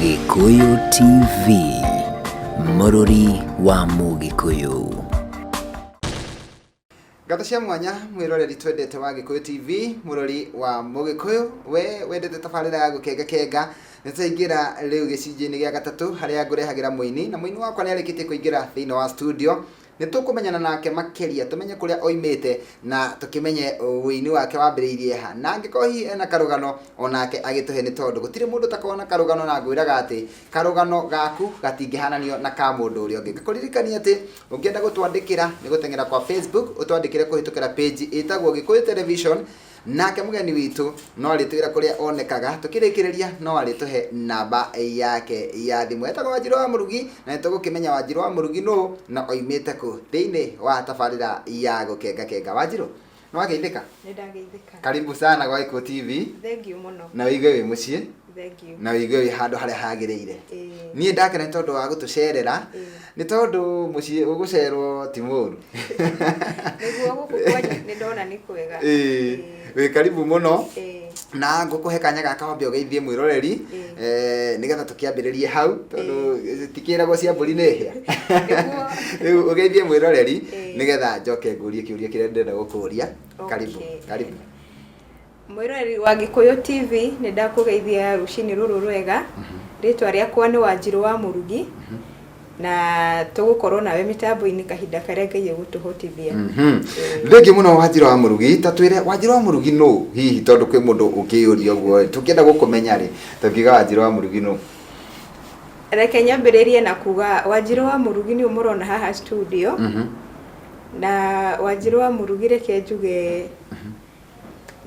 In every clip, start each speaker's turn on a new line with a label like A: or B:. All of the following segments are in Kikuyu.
A: Gĩkũyũ TV, mũrũri wa Mũgĩkũyũ.
B: Ngatho cia mwanya mwĩroreri twendete wa Gĩkũyũ TV, mũrori wa Mũgĩkũyũ, we wendete tabarĩra ya gũkenga kenga, nĩ twaingĩra rĩu gĩcunjĩ-inĩ gĩa gatatũ harĩa ngũrehagĩra mũini, na mũini wakwa nĩ arĩkĩtie kũingĩra thĩinĩ wa studio. Nĩ tũkũmenyana nake makĩria, tũmenye kũrĩa oimĩte na tũkĩmenye ũini wake wambĩrĩirie ha. Na angĩkorwo hihi ena karũgano onake agĩtũhe nĩ tondũ gũtirĩ mũndũ ũtakoragwo na karũgano na ngwĩraga atĩ karũgano gaku gatingĩhananio na ka mũndũ ũrĩa ũngĩ. Ngakũririkania atĩ ũngĩenda gũtwandĩkĩra nĩ gũteng'era kwa Facebook ũtwandĩkĩre kũhĩtũkĩra page ĩtagwo Gĩkũyũ Television. Nake mũgeni witũ no arĩtwĩra kũrĩa onekaga, tũkĩrĩkĩrĩria no arĩtũhe namba yake ya thimũ. Etagwo Wanjirũ wa Mũrugi na nĩ tũgũkĩmenya Wanjirũ wa Mũrugi nũ na oimĩte kũ thĩinĩ wa tabarĩra ya Gũkenga Kenga. Wanjirũ, nĩ wageithĩka?
C: Nĩ ndageithĩka.
B: Karibu sana gwa Gĩkũyũ TV.
C: Thengiũ mũno.
B: Na wĩigue wĩ mũciĩ.
C: Thengiũ.
B: Na wĩigue wĩ handũ harĩa hagĩrĩire.
C: Ĩĩ.
B: Niĩ ndakena nĩ tondũ wa gũtũcerera.
C: Ĩĩ.
B: Nĩ tondũ mũciĩ ũgũcerwo ti mũru.
C: Nĩguo gũkũ kwanyu nĩ ndona nĩ kwega.
B: Ĩĩ. Wĩ karibu mũno.
C: Ĩĩ.
B: Na ngũkũhe kanya gaka wambe ũgeithie mwĩroreri
C: Ĩĩ.
B: Nĩgetha tũkĩambĩrĩrie hau tondũ tikĩragwo cia mbũri nĩ hĩa.
C: Nĩguo.
B: Rĩu ũgeithie mwĩroreri
C: Ĩĩ.
B: nĩgetha njoke ngũrie kĩũria kĩrĩa ndĩrenda gũkũria. Karibu,
C: Okay.
B: karibu.
C: Mwĩroreri wa Gĩkũyũ TV, nĩ ndakũgeithia rũcinĩ rũrũ rwega. Rĩtwa rĩakwa nĩ Wanjirũ wa Mũrugi, na tũgũkorwo nawe mĩtambo-inĩ kahinda karĩa Ngai egũtũhotithia.
B: Thengiũ mũno Wanjirũ wa Mũrugi, ta twĩre Wanjirũ wa Mũrugi nũ hihi, tondũ kwĩ mũndũ ũngĩyũria ũguo ĩ, tũngĩenda gũkũmenya rĩ, tũngiuga Wanjirũ wa Mũrugi nũ?
C: Reke nyambĩrĩrie na kuga Wanjirũ wa Mũrugi nĩ mũrona haha studio, na Wanjirũ wa Mũrugi reke njuge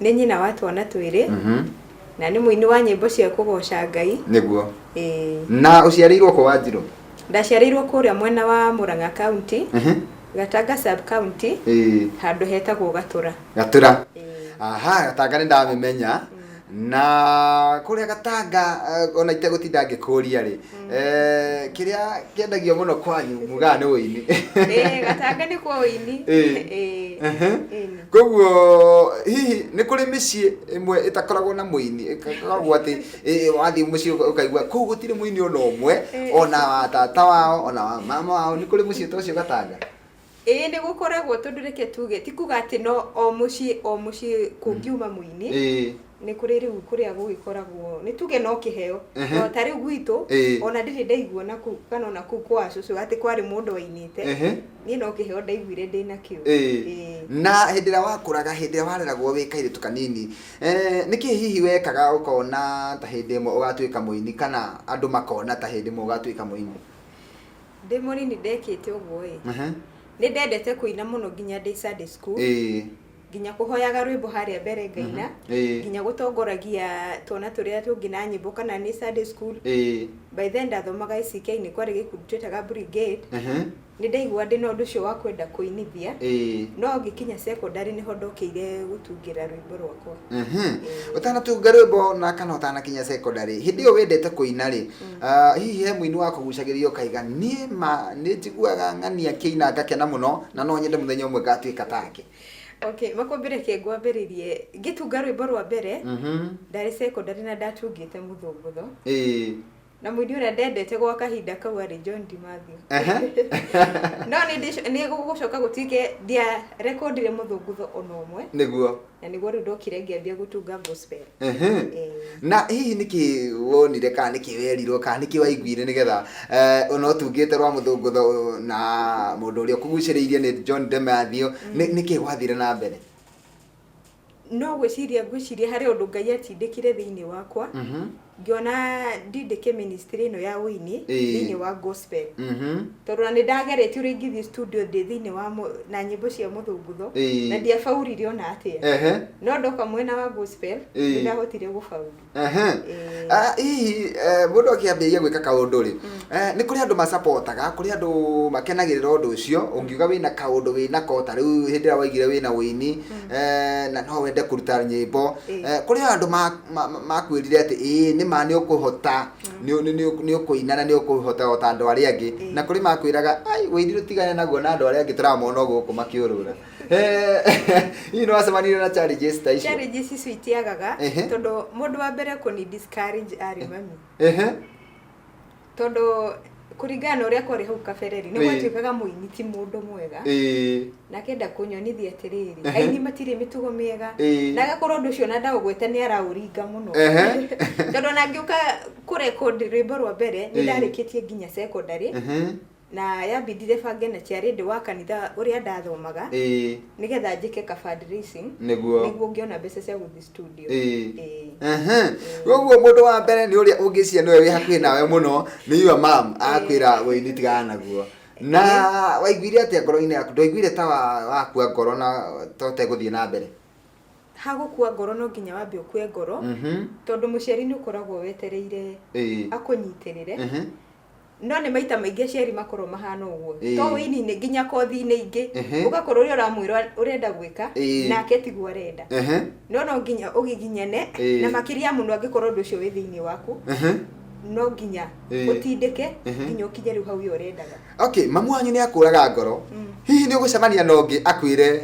C: Nĩ nyina wa twana twĩrĩ na nĩ mũini wa nyĩmbo cia kũgoca Ngai.
B: Nĩguo.
C: Ĩĩ.
B: Na ũciarĩirwo kũ Wanjirũ?
C: Ndaciarĩirwo kũrĩa mwena wa Murang'a County, Gatanga sub county, handũ hetagwo Gatũra.
B: Gatũra. Aha, Gatanga nĩ ndamĩmenya. Na kũrĩa Gatanga ona itegũtinda ngĩkũria rĩ, kĩrĩa kĩendagio mũno kwanyu mugaga nĩ ũini.
C: Ĩĩ, Gatanga nĩ kwa ũini. Ĩĩ. Ĩni.
B: Koguo hihi nĩ kũrĩ mĩciĩ ĩmwe ĩtakoragwo na mũini, ĩkoragwo atĩ wathiĩ mũciĩ ũkaigua kũu gũtirĩ mũini ona ũmwe, ona wa tata wao, ona wa mama wao, nĩ kũrĩ mũciĩ ta ũcio Gatanga?
C: Ĩĩ nĩ gũkoragwo tondũ reke tuge ti kuga atĩ no o mũciĩ o mũciĩ kũngiuma mũini. Nĩ kũrĩ rĩu kũrĩa gũgĩkoragwo nĩ tuge no kĩheo. No ta rĩu gwitũ ona ndirĩ ndaigua na kũu kana ona kũu kwa cũcũ atĩ kwarĩ mũndũ wainĩte. Niĩ no kĩheo ndaiguire ndĩ nakĩo. Ĩĩ.
B: Na hĩndĩ ĩrĩa wakũraga, hĩndĩ ĩrĩa wareragwo wĩ kairĩtu kanini, nĩkĩ hihi wekaga ũkona ta hĩndĩ ĩmwe ũgatuĩka mũini kana andũ makona ta hĩndĩ ĩmwe ũgatuĩka mũini?
C: Ndĩ mũnini ndekĩte ũguo ĩ, nĩ ndendete kũina mũno nginya ndĩ Sunday school. Nginya kũhoyaga rwĩmbo harĩa mbere ngaina, nginya gũtongoragia twana tũrĩa tũngĩ na nyĩmbo kana nĩ Sunday school. By then ndathomaga ACK nĩ kwarĩ gĩkundi twetaga Brigade. Nĩ ndaigua ndĩna ũndũ ũcio wa kwenda kũinithia, no ngĩkinya secondary nĩho ndokĩire gũtungĩra rwĩmbo rwakwa.
B: Ũtanatunga rwĩmbo na kana ũtanakinya secondary, hĩndĩ ĩyo wendete kũina rĩ, hihi he mũini wakũgucagĩrĩria ũkaiga niĩ ma nĩ njiguaga ng'ania akĩina ngakena mũno na no nyende mũthenya ũmwe ngatuĩka take?
C: Okay, Makũmbĩ reke ngwambĩrĩrie ngĩtunga rwĩmbo rwa mbere, ndarĩ secondary na ndatungĩte mũthũngũtho. Na mũini ũrĩa ndendete gwa kahinda kau arĩ John DiMathio. No nĩ gũgũcoka gũtuĩke ndiarekondire mũthũngũtho ona ũmwe.
B: Nĩguo.
C: Na nĩguo rĩu ndokire ngĩambia gũtunga gospel.
B: Na hihi nĩkĩ wonire kana nĩkĩ werirwo kana nĩkĩ waiguire nĩgetha ona ũtungĩte rwa mũthũngũtho na mũndũ ũrĩa ũkũgucĩrĩirie nĩ John DiMathio, nĩkĩ gwathire na mbere?
C: No gwĩciria ngwĩciria harĩ ũndũ Ngai atindĩkire thĩinĩ wakwa, ngĩona ndindĩke ministry ĩno ya ũini thĩinĩ wa gospel. Tondũ ona nĩ ndageretie ũrĩa ingĩthiĩ studio ndĩ thĩinĩ wa na nyĩmbo cia mũthũngũtho, na ndiabaurire ona atĩa. No ndoka mwena wa gospel, nĩ ndahotire gũbauru.
B: Ah, hihi mũndũ akĩambĩrĩria gwĩka kaũndũ rĩ, nĩ kũrĩ andũ macapotaga, kũrĩ andũ makenagĩrĩra ũndũ ũcio, ũngiuga wĩna kaũndũ wĩnako, ta rĩu hĩndĩ ĩrĩa waigire wĩna ũini, na no wende kũruta nyĩmbo, kũrĩ andũ makwĩrire atĩ ĩĩ nĩ ma nĩ ũkũhota, nĩ ũkũina na nĩ ũkũhota o ta andũ arĩa angĩ, na kũrĩ makwĩraga ai ũini rũtigane naguo na andũ arĩa angĩ tũramona o gũkũ makĩũrũra. Hihi nĩ wacemanirie na challenges ta icio?
C: Challenges icio itiagaga, tondũ mũndũ wa mbere kũni discourage arĩ mami. Tondũ kũringana na ũrĩa kwarĩ hau kabere rĩ, nĩ gwatuĩkaga mũini ti mũndũ mwega. Na akenda kũnyonithia atĩrĩrĩ, aini matirĩ mĩtugo mĩega. Na agakorwo ũndũ ũcio ona ndaũgweta nĩ araũringa mũno. Tondũ ona ngĩũka kũrekondi rwĩmbo rwa mbere, nĩ ndarĩkĩtie nginya secondary. Na yambindire bange na chairlady wa kanitha ũrĩa ndathomaga, nĩgetha njĩke ka fundraising. Nĩguo ngĩona mbeca cia gũthiĩ studio.
B: Koguo mũndũ wa mbere nĩ ũrĩa ũngĩciria nĩwe wĩ hakuhĩ nawe mũno, nĩ your mom, akwĩra wĩini tigana naguo. Na waiguire atĩa ngoro-inĩ yaku? Ndwaiguire ta wakua ngoro na ta ũtegũthiĩ na mbere?
C: Ha gũkua ngoro no nginya wambe ũkue ngoro, tondũ mũciari nĩ ũkoragwo wetereire akũnyitĩrĩre. No nĩ maita maingĩ aciari makorwo mahana ũguo. To wĩini-inĩ, nginya kothi-inĩ ingĩ. Ũgakorwo ũrĩa ũramwĩra ũrenda gwĩka, nake tiguo arenda. No no nginya ũgiginyane, na makĩria mũno angĩkorwo ũndũ ũcio wĩ thĩinĩ waku, no nginya ũtindĩke nginya ũkinye rĩu hau we ũrendaga.
B: Okay, mamu wanyu nĩ akũraga ngoro. Hihi nĩ ũgũcemania na ũngĩ akwĩre,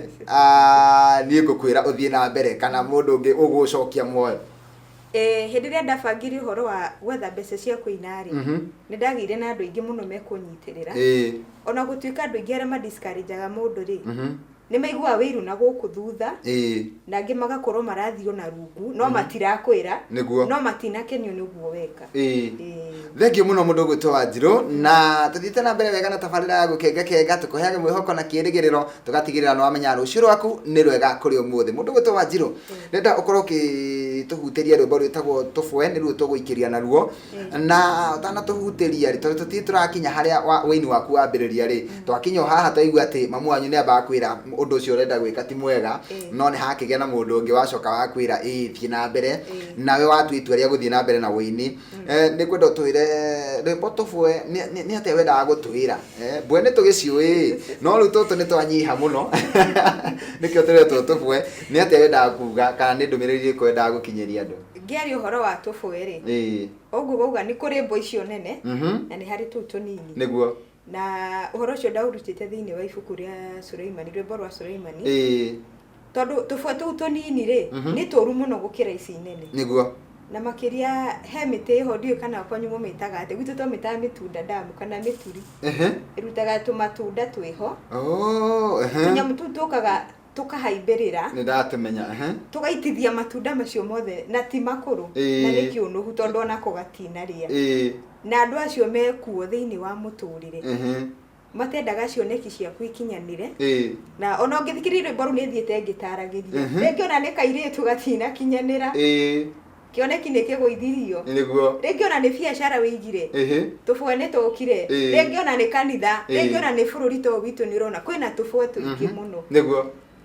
B: niĩ ngũkwĩra ũthiĩ na mbere, kana mũndũ ũngĩ ũgũcokia muoyo?
C: Hĩndĩ ĩrĩa ndabangire ũhoro wa gwetha mbeca cia kũina-rĩ, nĩ ndagĩire na andũ aingĩ mũno mekũnyitĩrĩra. Ona gũtuĩka andũ aingĩ arĩa ma discourage aga mũndũ-rĩ, nĩ maiguaga wĩiru na gũkũ thutha, na angĩ magakorwo marathiĩ ona rungu, no matirakwĩra, no matinakenio nĩ ũguo weka.
B: Thengiũ mũno mũndũ ũgwĩtwo Wanjirũ, na tũthiĩte na mbere wega na tabarĩra ya gũkengakenga, tũkũheage mwĩhoko na kĩĩrĩgĩrĩro, tũgatigĩrĩra nĩ wamenya rũciũ rwaku nĩ rwega kũrĩ ũmũthĩ. Mũndũ ũgwĩtwo Wanjirũ, ndĩrenda ũkorwo ũkĩtũhutĩria rwĩmbo rwĩtagwo Tũbwe, nĩruo tũgũikĩria naruo, na ũtanatũhutĩria rĩ, tondũ tũtirĩ tũrakinya harĩa wĩini waku wambĩrĩria rĩ, twakinya o haha twaigua atĩ mamu wanyu nĩ ambaga kwĩra ũndũ ũcio ũrenda gwĩka ti mwega, no nĩ hakĩgĩa na mũndũ ũngĩ wacoka wakwĩra ĩĩ thiĩ na mbere, nawe watua itua rĩa gũthiĩ na mbere na wĩini. Nĩ ngwenda ũtwĩre rwĩmbo Tũbwe nĩ atĩa wendaga gũtwĩra? Mbwe nĩ tũgĩciũĩ no rĩu tũtũ nĩ twanyiha mũno nĩkĩo tũretwo tũbwe. Nĩ atĩa wendaga kuga kana nĩ ndũmĩrĩri ĩrĩkũ wendaga gũkinyĩria andũ?
C: Ngĩaria ũhoro wa tũbwe rĩ, ũguo wauga nĩ kũrĩ mbwe icio nene na nĩ harĩ tũu tũnini. Na ũhoro ũcio ndaũrutĩte thĩinĩ wa ibuku rĩa Suleimani, rwĩmbo rwa Suleimani. Tondũ tũbwe tũu tũnini rĩ, nĩ tũru mũno gũkĩra ici nene. Na makĩria he mĩtĩ ĩho ndiũĩ kana kwanyu mũmĩtaga atĩa, gwitũ twamĩtaga mĩtunda ndamu kana mĩturi. Ĩrutaga tũmatunda twĩho. Tũnyamũ tũu tũkaga tũkahaimbĩrĩra.
B: Nĩ ndatũmenya.
C: Tũgaitithia matunda macio mothe na ti makũrũ. Na nĩ kĩũnũhu tondũ onako gatinarĩa. Na andũ acio mekuo thĩinĩ wa mũtũrĩre. Matendaga cioneki ciaku ikinyanĩre. Na ona ũngĩthikĩrĩria rwĩmbo rũu nĩ thiĩte ngĩtaragĩria. Rĩngĩ ona nĩ kairĩtu gatinakinyanĩra. Kĩoneki nĩ kĩgũithirio. Rĩngĩ ona nĩ biacara wĩigire. Tũbwe nĩ tũkire. Rĩngĩ ona nĩ kanitha. Rĩngĩ ona nĩ bũrũri to witũ nĩ ũrona kwĩna tũbwe tũingĩ mũno.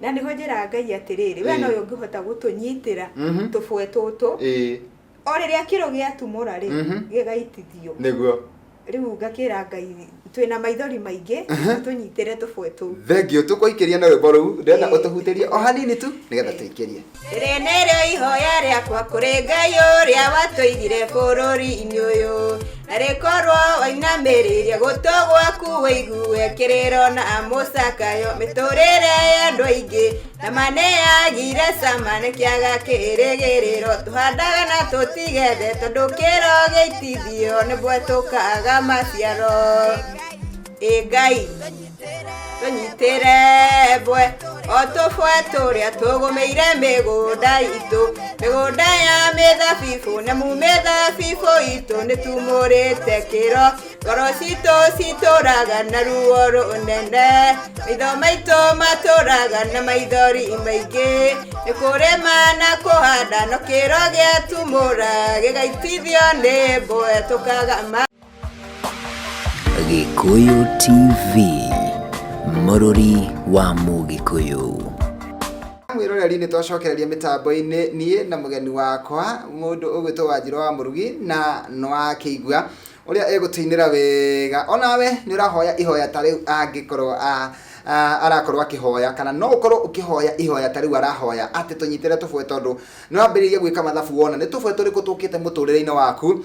C: Na nĩho njĩraga Ngai atĩrĩrĩ, we nowe ũngĩhota gũtũnyitĩra tũbwe tũtũ. O rĩrĩa kĩro gĩatumũra rĩ, gĩgaitithio. Rĩu ngakĩra Ngai twĩna maithori maingĩ, tũnyitĩre tũbwe tũu.
B: Thengiũ, tũkũikĩria na rwĩmbo rũu, ndĩrenda ũtũhutĩrie o hanini tu nĩgetha tũikĩrie.
C: Rĩrĩ nĩrĩo ihoya rĩakwa kũrĩ Ngai ũrĩa watũigire bũrũri-inĩ ũyũ, na rĩkorwo wainamĩrĩirie gũtũ gwaku ũigue kĩrĩro na mũcakayo, mĩtũrĩre ya andũ aingĩ na ma nĩyagire cama nĩ kĩaga kĩrĩgĩrĩro, tũhandaga na tũtigethe tondũ kĩro gĩitithio nĩ mbwe tũkaga maciaro. Ĩ Ngai tũnyitĩre mbwe o tũbwe tũrĩa tũgũmĩire mĩgũnda itũ, mĩgũnda ya mĩthabibũ, nĩamu mĩthabibũ itũ nĩtumũrĩte kĩro, ngoro citũ citũraga na ruo rũnene, maitho maitũ matũraga na maithori maingĩ, nĩ kũrĩma na kũhanda no kĩro gĩatumũra gĩgaitithio nĩ mbwe tũkaga ma
A: Gĩkũyũ TV, mũrũri wa Mũgĩkũyũ.
B: Mwĩroreri nĩ twacokereria mĩtambo-inĩ niĩ na mũgeni wakwa mũndũ ũgwĩtwo Wanjirũ wa Mũrugi, na nĩwakĩigua ũrĩa egũtũinĩra wega. Onawe nĩ ũrahoya ihoya ta rĩu angĩkorwo Arakorwo akĩhoya kana no ũkorwo ũkĩhoya ihoya ta rĩu arahoya atĩ tũnyitĩre tũbwe, tondũ nĩ wambĩrĩirie gwĩka mathabu wona nĩ tũbwe tũrĩkũ tũkĩte mũtũrĩre-inĩ waku.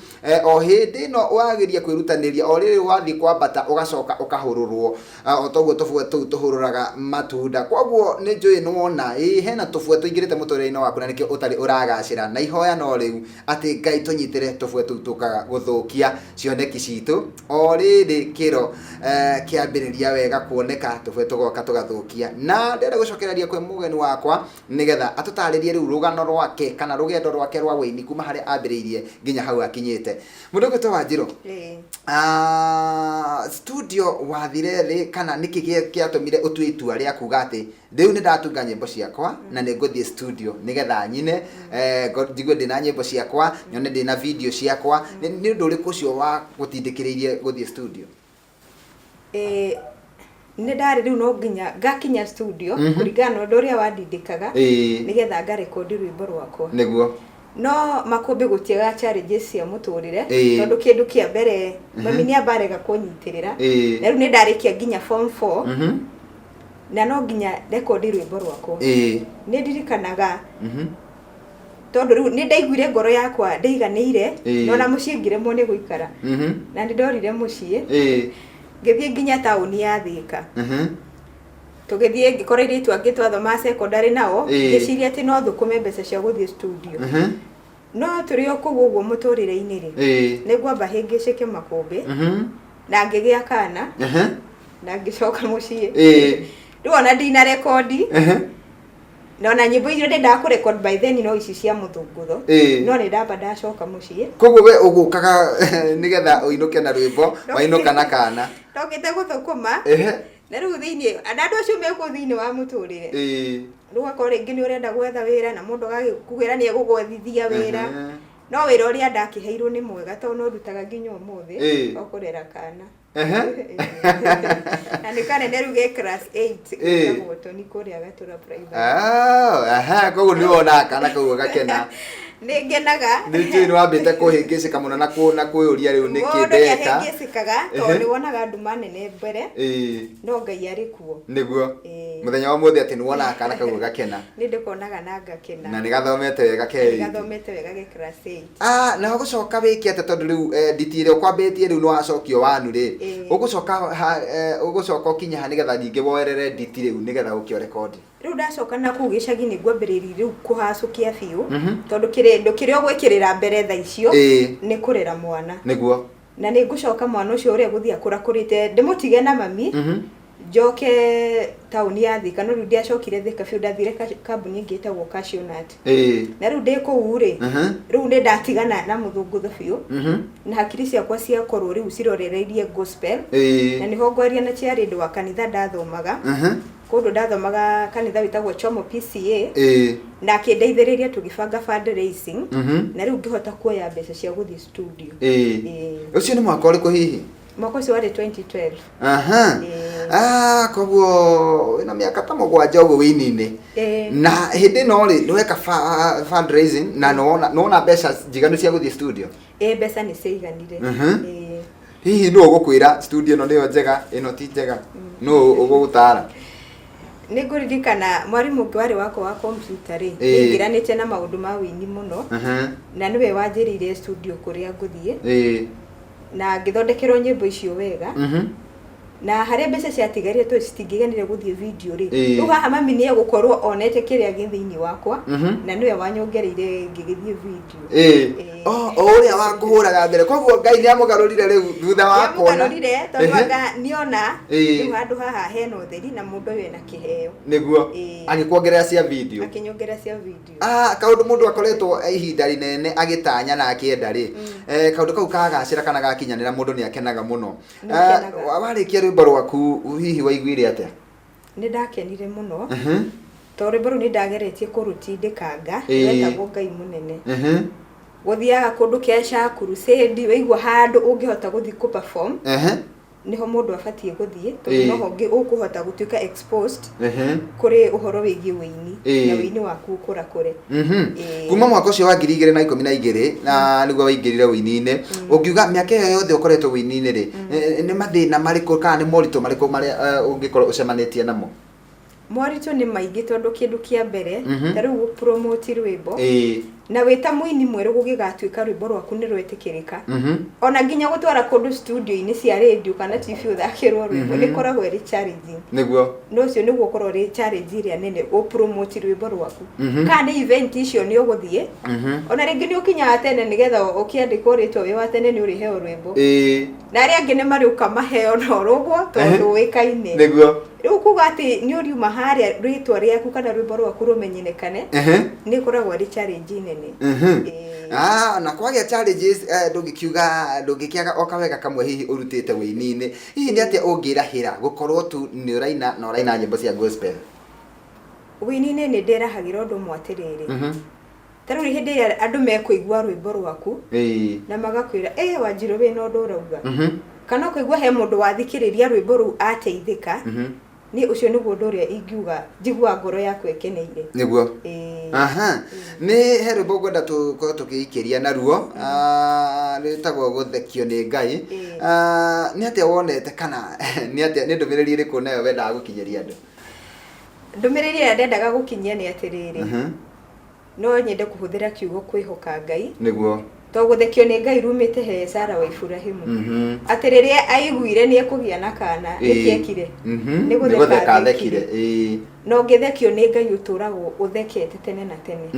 B: O hĩndĩ ĩno wageria kwĩrutanĩria, o rĩrĩ wathiĩ kwambata ũgacoka ũkahũrũrwo o toguo tũbwe tũu tũhũrũraga matunda. Koguo nĩ njũĩ nĩ wona ĩĩ hena tũbwe tũingĩrĩte mũtũrĩre-inĩ waku na nĩkĩo ũtarĩ ũragacĩra, na ihoya no rĩu atĩ Ngai tũnyitĩre tũbwe tũu tũkaga gũthũkia cioneki citũ. O rĩrĩ kĩro kĩambĩrĩria wega kuoneka, tũbwe tũgoka tũgathũkia. Na ndĩrenda gũcokereria kwĩ mũgeni wakwa nĩgetha atũtarĩrie rĩu rũgano rwake kana rũgendo rwake rwa wĩini kuma harĩa ambĩrĩirie nginya hau akinyĩte. Mũndũ ũgwĩtwo Wanjirũ, studio wathire rĩ kana nĩkĩ gĩatũmire ũtue itua rĩa kuga atĩ rĩu nĩ ndatunga nyĩmbo ciakwa na nĩ ngũthiĩ studio nĩgetha nyine, njigue ndĩna nyĩmbo ciakwa, nyone ndĩna video ciakwa? Nĩ ũndũ ũrĩkũ ũcio wa gũtindĩkĩrĩirie gũthiĩ studio?
C: Nĩ ndarĩ rĩu no nginya ngakinya studio kũringana na ũndũ ũrĩa wandindĩkaga nĩgetha ngarekondi rwĩmbo rwakwa. No makũmbĩ gũtiagaga challenges cia mũtũrĩre, tondũ kĩndũ kĩa mbere mami nĩ amba arega kũnyitĩrĩra. Na rĩu nĩ ndarĩkia nginya form 4 na no nginya rekondi rwĩmbo rwakwa. Nĩ ndirikanaga tondũ rĩu nĩ ndaiguire ngoro yakwa ndĩiganĩire, na ona mũciĩ ngĩremwo nĩ gũikara. Na nĩ ndorire mũciĩ, ngĩthiĩ nginya taũni ya Thĩka. Tũgĩthiĩ ngĩkora airĩtu angĩ twathomaga secondary nao, ngĩciria atĩ no thũkũme mbeca cia gũthiĩ studio. No tũrĩ o kũu ũguo mũtũrĩre-inĩ rĩ, nĩ ngwamba hĩngĩcĩke makũmbĩ na ngĩgĩa kana na ngĩcoka mũciĩ. Rĩu ona ndina rekondi na ona nyĩmbo iria ndendaga kũ record by then no ici cia mũthũngũtho. No nĩ ndamba ndacoka mũciĩ.
B: Koguo we ũgũkaga nĩgetha ũinũke na rwĩmbo, wainũka na kana.
C: Ndokĩte gũthũkũma. Na rĩu thĩinĩ na andũ acio me kũu thĩinĩ wa mũtũrĩre, rĩu ũgakora rĩngĩ nĩ ũrenda gwetha wĩra na mũndũ agagĩkwĩra nĩ egũgwethithia wĩra, no wĩra ũrĩa ndakĩheirwo nĩ mwega tondũ no ndutaga nginya ũmũthĩ, o kũrera kana. Na nĩ kanene rĩu ge class 8, getagwo Toni kũrĩa Gatũra Primary.
B: Ah, aha, koguo nĩ wonaga kana kau gakena.
C: Nĩ ngenaga.
B: Nĩ njũĩ nĩ wambĩte kũhĩngĩcĩka mũno na kwĩyũria rĩu nĩkĩ
C: Mũndũ nĩ
B: ndeka.
C: ahĩngĩcĩkaga tondũ nĩ wonaga nduma nene mbere, no Ngai arĩ kuo.
B: Nĩguo. Mũthenya wa ũmũthĩ atĩ nĩ wonaga kana kau gakena.
C: Nĩ ndĩkonaga na ngakena.
B: Na nĩ gathomete wega ke
C: Nĩ
B: eight.
C: gathomete wega ge class 8.
B: Ah, na ũgũcoka wĩke atĩa tondũ rĩu nditi ĩrĩa ũkwambĩtie rĩu nĩ wacokio wanu rĩ? Ũgũcoka ha, ũgũcoka ũkinye ha nĩgetha ningĩ woerere nditi rĩu nĩgetha ũkĩo rekondi?
C: Rĩu ndacoka na kũu gĩcagi nĩ ngwambĩrĩria rĩu kũhacũkia biũ, tondũ kĩndũ kĩrĩa ũgwĩkĩrĩra mbere thaa icio nĩ kũrera mwana. Na nĩ ngũcoka mwana ũcio ũrĩa egũthiĩ akũrakũrĩte ndĩmũtige na mami, njoke taũni ya Thika. No rĩu ndiacokire Thika biũ, ndathire kambuni ĩngĩ ĩtagwo Cashew Nut. Na rĩu ndĩ kũu rĩ, rĩu nĩ ndatigana na mũthũngũtho biũ, na hakiri ciakwa ciakorwo rĩu cirorereirie gospel. Na nĩho ngwaria na chairlady wa kanitha ndathomaga. Kũndũ ndathomaga kanitha wĩtagwo Chomo PCA, na akĩndeithĩrĩria tũgĩbanga fundraising, na rĩu ngĩhota kuoya mbeca cia gũthiĩ studio.
B: Ũcio nĩ mwaka ũrĩkũ hihi?
C: Mwaka ũcio warĩ 2012.
B: Ah, koguo wĩna mĩaka ta 7 ũguo wĩini-inĩ. Na hĩndĩ ĩno rĩ, nĩ weka fundraising na nĩwona mbeca njiganu cia gũthiĩ studio?
C: Ĩĩ, mbeca nĩ ciaiganire.
B: Hihi nũ ũgũkwĩra studio ĩno nĩyo njega, ĩno ti njega? Nũ ũgũgũtara?
C: Nĩ ngũririkana mwarimũ ũngĩ warĩ wakwa wa computer rĩ, nĩaingĩranĩte na maũndũ ma wĩini mũno, na nĩwe wanjĩrĩire studio kũrĩa ngũthiĩ, na ngĩthondekerwo nyĩmbo icio wega. Na harĩa mbeca ciatigarire tondũ citingĩiganire gũthiĩ video rĩ, rĩu haha mami nĩ egũkorwo onete kĩrĩa gĩ thĩinĩ wakwa, na nĩwe wanyongereire ngĩgĩthiĩ video.
B: O ũrĩa wakũhũraga mbere, koguo Ngai nĩ amũgarũrire rĩu thutha wa kuona.
C: Nĩamũgarũrire tondũ anga nĩona rĩu handũ haha hena ũtheri na mũndũ ũyũ ena kĩheo.
B: Nĩguo. Agĩkuongerera cia video.
C: Akĩnyongerera cia video.
B: Ah, kaũndũ mũndũ akoretwo ihinda rĩnene agĩtanya na akĩenda rĩ, kaũndũ kau kagacĩra kana gakinyanĩra mũndũ nĩ akenaga mũno.
C: Nĩ ũkenaga.
B: Warĩkia rwĩmbo rwaku hihi waiguire atĩa?
C: Nĩ ndakenire mũno, tondũ rwĩmbo rũu nĩ ndageretie kũrũtindĩkanga, rwetagwo Ngai Mũnene. Gũthiaga kũndũ kesha, crusade, waigua handũ ũngĩhota gũthiĩ kũ perform, Nĩho mũndũ abatiĩ gũthiĩ tondũ noho ũkũhota gũtuĩka exposed kũrĩ ũhoro wĩgiĩ wĩini na wĩini waku ũkũrakũre.
B: Kuma mwaka ũcio wa 2012 na nĩguo waingĩrire ũini-inĩ, ũngiuga mĩaka ĩyo yothe ũkoretwo ũini-inĩ rĩ, nĩ mathĩna marĩkũ kana nĩ moritũ marĩkũ marĩa ũngĩkorwo ũcemanĩtie namo?
C: Moritũ nĩ maingĩ tondũ kĩndũ kĩa mbere, ta rĩu gũ promote rwĩmbo, na wĩ ta mũini mwerũ gũgĩgatuĩka rwĩmbo rwaku nĩ rwetĩkĩrĩka, ona nginya gũtwara kũndũ studio-inĩ cia radio kana TV ũthakĩrwo rwĩmbo, nĩ ĩkoragwo ĩrĩ challenging. No ũcio nĩguo ũkoragwo ũrĩ challenge ĩrĩa nene, gũ promote rwĩmbo rwaku. Kana nĩ event icio nĩ ũgũthiĩ, ona rĩngĩ nĩ ũkinyaga tene nĩgetha ũkĩandĩkwo rĩtwa wĩ wa tene nĩ ũrĩheo rwĩmbo. Na arĩa angĩ nĩ marĩũka maheo na oro ũguo tondũ ũĩkaine. Rĩu kuga atĩ nĩ ũriuma harĩa rĩtwa rĩaku kana rwĩmbo rwaku rũmenyenekane, nĩ ĩkoragwo ĩrĩ challenge nene.
B: Ah, na kwagĩa challenges, ndũngĩkiuga ndũngĩkĩaga o kawega kamwe hihi ũrutĩte wĩini-inĩ. Hihi nĩ atĩa ũngĩrahĩra gũkorwo tu nĩ ũraina na ũraina nyĩmbo cia gospel?
C: Wĩini-inĩ nĩ ndĩrahagĩra ũndũ ũmwe atĩrĩrĩ, ta rĩu hĩndĩ ĩrĩa andũ mekũigua rwĩmbo rwaku na magakwĩra, "Ĩ Wanjirũ, wĩna ũndũ ũrauga," kana ũkaigua he mũndũ wathikĩrĩria rwĩmbo rũu ateithĩka, niĩ ũcio nĩguo ũndũ ũrĩa ingiuga njiguaga ngoro yakwa ĩkeneire. Ĩĩ.
B: Aha, nĩ he rwĩmbo ngwenda tũkorwo tũkĩikĩria naruo. Ah, rwĩtagwo Gũthekio nĩ Ngai. Ah, nĩ atĩa wonete kana nĩ atĩa, nĩ ndũmĩrĩri ĩrĩkũ nayo wendaga gũkinyĩria andũ?
C: Ndũmĩrĩri ĩrĩa ndendaga gũkinyia nĩ atĩrĩrĩ, no nyende kũhũthĩra kiugo kwĩhoka Ngai. To gũthekio nĩ Ngai rumĩte he Sara wa Iburahimu. Atĩ rĩrĩa aiguire nĩ ekũgĩa na kana, nĩkĩ ekire? Nĩ
B: Nĩ
C: gũtheka
B: gũtheka
C: athekire.
B: athekire.
C: Na ũngĩthekio nĩ Ngai ũtũragwo ũthekete tene na tene.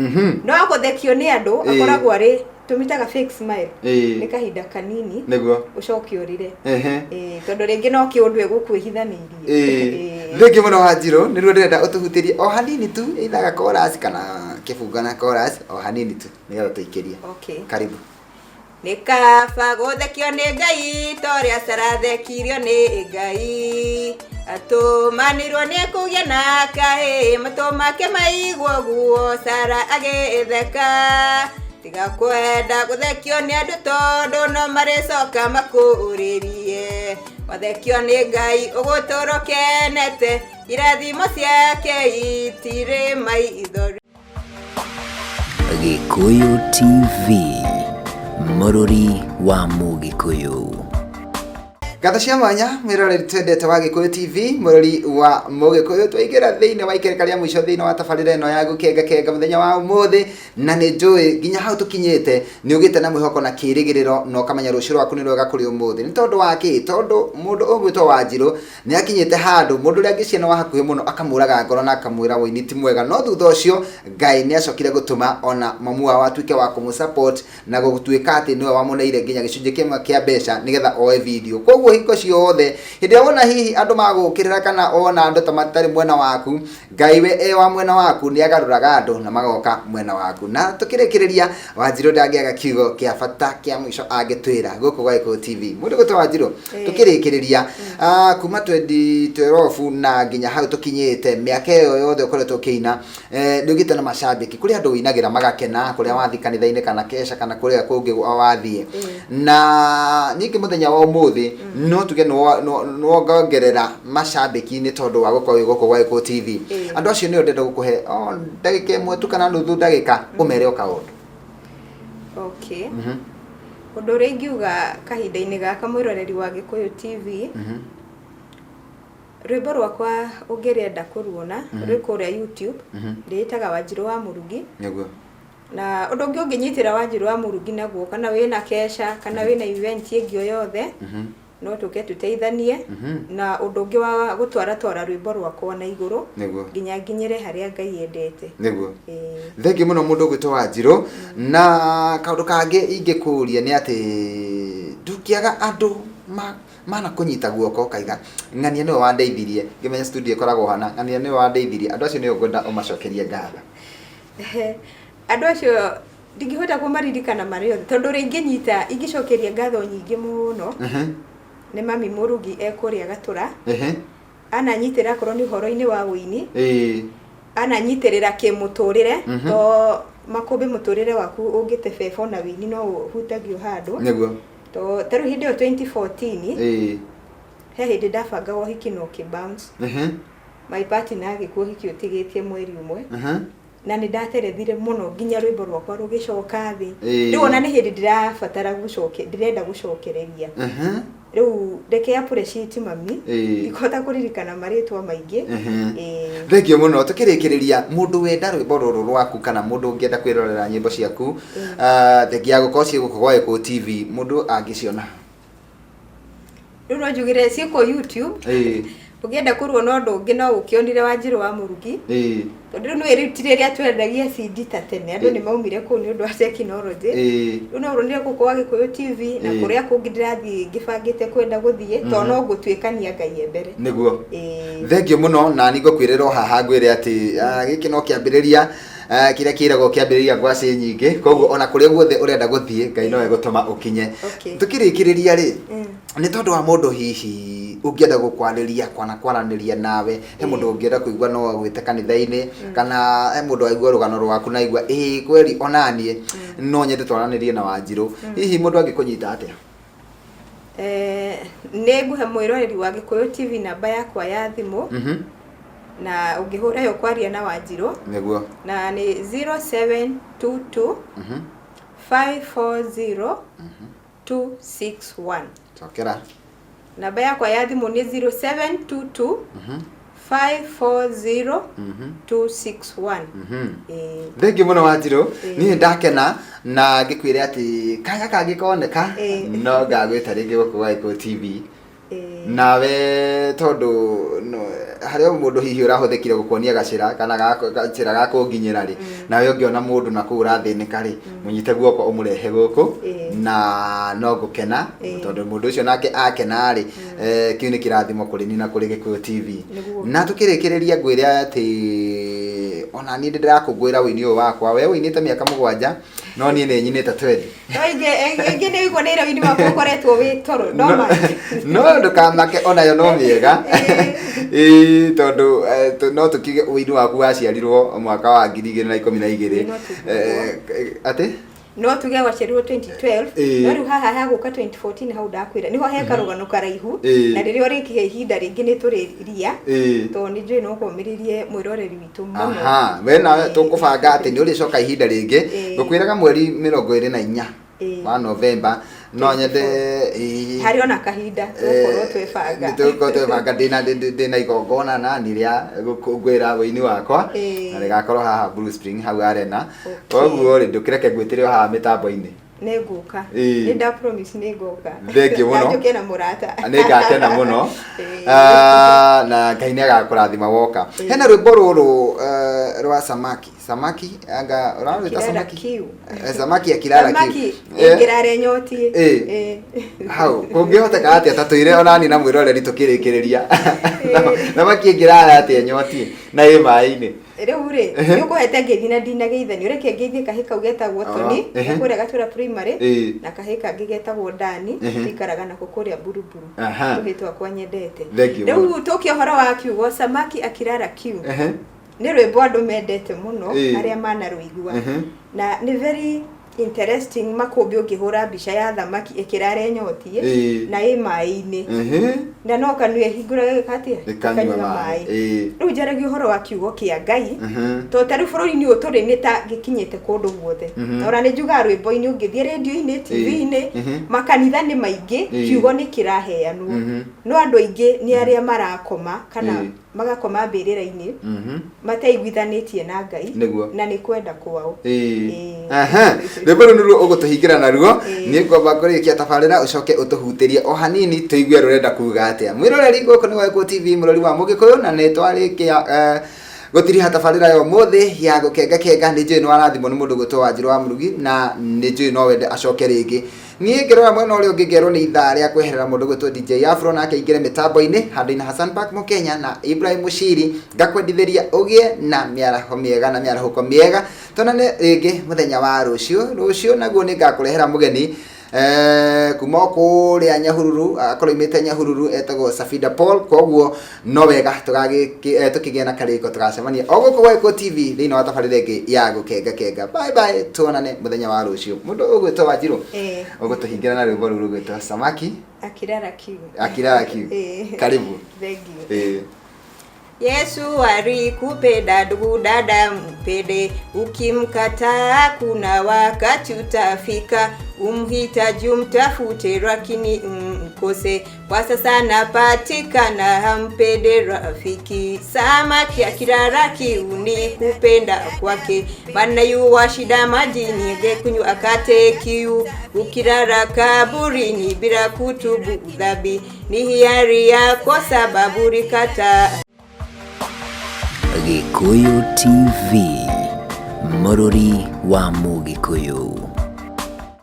C: No gũthekio nĩ andũ akoragwo arĩ tũmĩtaga fake smile. Nĩ kahinda kanini ũcoke ũrĩre. Tondũ rĩngĩ no kĩũndũ egũkwĩhithanĩirie.
B: Thengiũ mũno Wanjirũ, nĩruo ndĩrenda ũtũhutĩrie o hanini tu, either ga chorus kana kĩbungo na chorus, o hanini tu nĩgetha tũikĩrie.
C: Okay.
B: Karibu.
C: Nĩ kaba gũthekio nĩ Ngai ta ũrĩa Sara athekirio nĩ Ngai. Atũmanirwo nĩ kũgĩa na kahĩĩ, matũ make maigua ũguo Sara agĩtheka. Tiga kwenda gũthekio nĩ andũ tondũ no marĩcoka makũrĩrie. Wathekio nĩ Ngai ũgũtũũra ũkenete, irathimo ciake itirĩ maithori.
A: Gĩkũyũ TV, mũrũri wa Mũgĩkũyũ.
B: Ngatho cia mwanya mwĩroreri twendete wa Gĩkũyũ TV, mũrori wa Mũgĩkũyũ. Twaingĩra thĩinĩ wa ikereka rĩa mũico thĩinĩ wa tabarĩra ĩno ya Gũkenga Kenga mũthenya wa ũmũthĩ, na nĩ njũĩ nginya hau tũkinyĩte nĩ ũgĩte na mwĩhoko na kĩrĩgĩrĩro na ũkamenya rũciũ rwaku nĩ rwega kũrĩ ũmũthĩ. Nĩ tondũ wa kĩ? Tondũ mũndũ ũgwĩtwo Wanjirũ nĩ akinyĩte handũ mũndũ ũrĩa angĩciana wa hakuhĩ mũno akamũraga ngoro na akamwĩra wũini ti mwega, no thutha ũcio Ngai nĩ acokire gũtũma ona mamu wao atuĩke wa kũmũ support na gũtuĩka atĩ nĩwe wamũneire nginya gĩcunjĩ kĩmwe kĩa mbeca nĩgetha oe video. Koguo hingo ciothe hĩndĩ ĩrĩa wona hihi andũ magũkĩrĩra kana wona andũ ta matarĩ mwena waku, Ngai we e wa mwena waku, nĩ agarũraga andũ na magoka mwena waku. Na tũkĩrĩkĩrĩria, Wanjirũ ndangĩaga kiugo kĩa bata kĩa mũico angĩtwĩra gũkũ gwa Gĩkũyũ TV. Mũndũ gwĩtwo Wanjirũ, tũkĩrĩkĩrĩria, kuma 2012 na nginya hau tũkinyĩte, mĩaka ĩyo yothe ũkoretwo ũkĩina, nĩ ũgĩte na macambĩki. Kũrĩ andũ ũinagĩra magakena, kũrĩa wathiĩ kanitha-inĩ kana kesha kana kũrĩa kũngĩ wathiĩ. Na ningĩ mũthenya wa ũmũthĩ no tuge nĩ wongongerera macambĩki nĩ tondũ wa gũkorwo wĩ gũkũ gwa Gĩkũyũ TV. Andũ acio nĩo ndĩrenda gũkũhe o ndagĩka ĩmwe tu kana nuthu ndagĩka ũmere o kaũndũ.
C: Okay. Ũndũ ũrĩa ingiuga kahinda-inĩ gaka mwĩroreri wa Gĩkũyũ TV, rwĩmbo rwakwa ũngĩrenda kũruona rwĩ kũrĩa YouTube, rĩĩtaga Wanjirũ wa Mũrugi. Na ũndũ ũngĩ ũngĩnyitĩra Wanjirũ wa Mũrugi naguo, kana wĩna kesha kana wĩna event ĩngĩ o yothe, no tũke tũteithanie. Na ũndũ ũngĩ wa gũtwaratwara rwĩmbo rwakwa na igũrũ nginya nginyĩre harĩa Ngai endete.
B: Thengiũ mũno mũndũ ũgwĩtwo Wanjirũ. Na kaũndũ kangĩ ingĩkũria nĩ atĩ ndũngĩaga andũ mana kũnyita guoko ũkaiga ng'ania nĩwe wandeithirie ngĩmenya studio ĩkoragwo hana, ng'ania nĩwe wandeithirie. Andũ acio nĩo ngwenda ũmacokerie ngatho.
C: Andũ acio ndingĩhota kũmaririkana marĩ othe tondũ ũrĩa ingĩnyita ingĩcokeria ngatho nyingĩ mũno nĩ mami Mũrugi e kũrĩa Gatũra. Ananyitĩrĩra akorwo nĩ ũhoro-inĩ wa ũini, ananyitĩrĩra kĩmũtũrĩre, to makũmbĩ mũtũrĩre waku ũngĩtebeba ona ũini no ũhutagio handũ. To ta rĩu hĩndĩ ĩyo 2014, He hĩndĩ ndabangaga ũhiki na ũkĩ bounce. My partner agĩkua ũhiki ũtigĩtie mweri ũmwe. Na nĩ ndaterethire mũno nginya rwĩmbo rwakwa rũgĩcoka thĩ. Rĩu ona nĩ hĩndĩ ndĩrabatara gũcoke, ndĩrenda gũcokereria. Rĩu reke appreciate mami. Ndikũhota kũririkana marĩtwa maingĩ. Ĩĩ.
B: Thengiũ mũno. Tũkĩrĩkĩrĩria, mũndũ wenda rwĩmbo rũrũ rwaku kana mũndũ ũngĩenda kwĩrorera nyĩmbo ciaku, thengia ya gũkorwo ciĩ gũkũ gwa Gĩkũyũ TV, mũndũ angĩciona?
C: Rĩu no njugire ciĩkwo YouTube. Ũngĩenda kũrwo na ũndũ ũngĩ no ũkĩonire Wanjirũ wa Mũrugi. Tondũ rĩu nĩũĩ rĩu ti rĩrĩa twendagia CD ta tene, andũ nĩ maumire kũu nĩ ũndũ wa tekinoronjĩ. Rĩu no ũronire gũkũ gwa Gĩkũyũ TV na kũrĩa kũngĩ ndĩrathiĩ ngĩbangĩte kwenda gũthiĩ, tondũ no gũtuĩkania Ngai e mbere.
B: Nĩguo. Thengiũ mũno, na niĩ ngũkwĩrĩra o haha ngwĩre atĩ gĩkĩ no kĩambĩrĩria, kĩrĩa kĩragwo kĩambĩrĩria ngwacĩ nyingĩ, koguo ona kũrĩa guothe ũrenda gũthiĩ, Ngai no egũtũma ũkinye. Tũkĩrĩkĩrĩria rĩ, nĩ tondũ wa mũndũ hihi ũngĩenda gũkwarĩria kana kwaranĩria nawe, he mũndũ ũngĩenda kũigua no agwĩte kanitha-inĩ, kana he mũndũ aigua rũgano rwaku na aigua ĩĩ kweli onaniĩ no nyende twaranĩrie na Wanjirũ, hihi mũndũ angĩkũnyita atĩa?
C: Nĩ ngũhe mwĩroreri wa Gĩkũyũ TV namba yakwa ya thimũ, na ũngĩhũra yo kwaria na Wanjirũ.
B: Nĩguo.
C: Na nĩ 0722 540 261.
B: Cokera.
C: Namba yakwa ya thimũ nĩ 0722 540 261. Ĩĩ.
B: Thengiũ mũno Wanjirũ, niĩ ndakena na ngĩkwĩre atĩ kanya kangĩkoneka no ngagwĩta rĩngĩ gũkũ gwa Gĩkũyũ TV. Nawe tondũ harĩ o mũndũ hihi ũrahũthĩkire gũkuonia gacĩra kana gacĩra ga kũnginyĩra rĩ, nawe ũngĩona mũndũ na kũu ũrathĩnĩka rĩ, mũnyite guoko ũmũrehe gũkũ na no ngũkena tondũ mũndũ ũcio nake akena rĩ, kĩu nĩ kĩrathimo kũrĩ niĩ na kũrĩ Gĩkũyũ TV. Na tũkĩrĩkĩrĩria ngwĩre atĩ ona niĩ nĩ ndĩrakũngũĩra ũini ũyũ wakwa, we ũinĩte mĩaka 7 no niĩ nĩ nyinĩte 20.
C: No ingĩ ingĩ nĩ ũiguo nĩ ira ũini waku ũkoretwo wĩ toro no ma.
B: No ndũkamake onayo no mĩega. Ĩĩ, tondũ no tũkiuge ũini waku waciarirwo mwaka wa 2012.
C: No tuge
B: Atĩ?
C: No tuge waciarirwo 2012. No rĩu haha hagũka 2014 hau ndakwĩra nĩho he karũgano karaihu, na rĩrĩa ũrĩkihe ihinda rĩngĩ nĩ tũrĩria, tondũ nĩ njũĩ no kũmĩrĩrie mwĩroreri witũ mũno.
B: Aha, we nawe tũkũbanga atĩ nĩ ũrĩcoka ihinda rĩngĩ. Ngũkwĩraga mweri 24 wa Novemba no nyende
C: Harĩ ona kahinda tũgũkorwo twĩbanga.
B: Nĩ tũgũkorwo twĩbanga, ndĩna igongona nani rĩa gũkũngũĩra ũini wakwa, na rĩgakorwo haha Blue Spring hau Arena. Koguo rĩ, ndũkĩreke ngwĩtĩre o haha mĩtambo-inĩ.
C: Nĩ ngũka. Nĩ nda promise nĩ ngũka.
B: Thengiũ mũno.
C: Na njũke na mũrata.
B: Nĩ ngakena mũno. Na Ngai nĩ agakũrathima woka. Hena rwĩmbo rũrũ rwa samaki. Samaki anga ũrarwĩta
C: Akirara
B: samaki?
C: kiu.
B: Samaki akirara kiu.
C: Samaki ĩngĩrara ĩnyotiĩ.
B: Hau kũngĩhoteka atĩa ta twĩre onani na mwĩroreri tũkĩrĩkĩrĩria. Thamaki ĩngĩrara atĩa ĩnyotiĩ na ĩ maĩ-inĩ?
C: Rĩu rĩ, nĩ ũkũhete ngeithi na ndinageithanio, reke ngeithie kahĩ kau getagwo Tony, kũrĩa Gatũra Primary, na kahĩ kangĩ getagwo Dani, tũikaraga nako kũrĩa Buruburu. Tũhĩ twakwa nyendete.
B: Thengiũ
C: Rĩu
B: mũno.
C: tũke ũhoro wa kiugo samaki akirara kiu. Nĩ rwĩmbo andũ mendete mũno, arĩa manarũigua. Na nĩ very interesting makũmbĩ ũngĩhũra mbica ya thamaki ĩkĩrara ĩnyotiĩ na ĩ maĩ-inĩ. Na no kanua ĩhingũraga ĩgeka atĩa?
B: Ĩkanyua maĩ.
C: Rĩu njaragia ũhoro wa kiugo kĩa Ngai, tondũ ta rĩu bũrũri-inĩ ũyũ tũrĩ nĩ ta gĩkinyĩte kũndũ guothe. Na ona nĩ njugaga rwĩmbo-inĩ ũngĩthiĩ rĩndio-inĩ, TV-inĩ, makanitha nĩ maingĩ, kiugo nĩ kĩraheanwo. No andũ aingĩ nĩ arĩa marakoma kana magakoma mbĩrĩra-inĩ mateiguithanĩtie na Ngai.
B: Nĩguo.
C: Na nĩ kwenda kwao.
B: Aha. Rwĩmbo rũu nĩruo ũgũtũhingĩra naruo. Niĩ ngwamba kũrĩkia tabarĩra ũcoke ũtũhutĩrie o hanini tũigue rũrenda kuga atĩa. Mwĩroreri gũkũ nĩ Gĩkũyũ TV, mũrori wa Mũgĩkũyũ, na nĩ twarĩkia gũtiriha tabarĩra ya ũmũthĩ ya gũkenga kenga. Nĩ njũĩ nĩ warathimwo nĩ mũndũ gwĩtwo Wanjirũ wa Mũrugi, na nĩ njũĩ no wende acoke rĩngĩ. Niĩ ngĩrora mwena ũrĩa ũngĩ ngerwo nĩ ithaa rĩa kweherera mũndũ gwĩtwo DJ Afro, nake aingĩre mĩtambo-inĩ handũ-inĩ Hassan Park Mũkenya na Ibrahim Mushiri. Ngakwendithĩria ũgĩe na mĩaraho mĩega na mĩarahũko mĩega. Tuonane rĩngĩ mũthenya wa rũciũ. Rũciũ naguo nĩ ngakũrehera mũgeni. Kuma o kũrĩa Nyahururu, akorwo aumĩte Nyahururu, etagwo Safida Paul. Koguo no wega tũkĩgĩa na karĩko, tũgacemania o gũkũ gwa Gĩkũyũ TV thĩinĩ wa tabarĩra ĩngĩ ya Gũkenga Kenga. Bye bye, tuonane mũthenya wa rũciũ. Mũndũ ũgwĩtwo Wanjirũ, ũgũtũhingĩra na rwĩmbo rũu rũgwĩtwo Samaki
C: Akilala Kiu.
B: Akilala Kiu. Karibu.
C: Thank you. Yesu alikupenda ndugu dada, mpende. Ukimkataa kuna wakati utafika, umhitaji umtafute, lakini mkose. Kwa sasa napatikana, hampende rafiki. Samaki akilala kiu ni kupenda kwake, maana yuwa shida majini, kunywa akate kiu. Ukilala kaburini bila kutubu dhambi, ni hiari yako sababu ulikataa.
A: Gĩkũyũ TV, mũrũri wa Mũgĩkũyũ.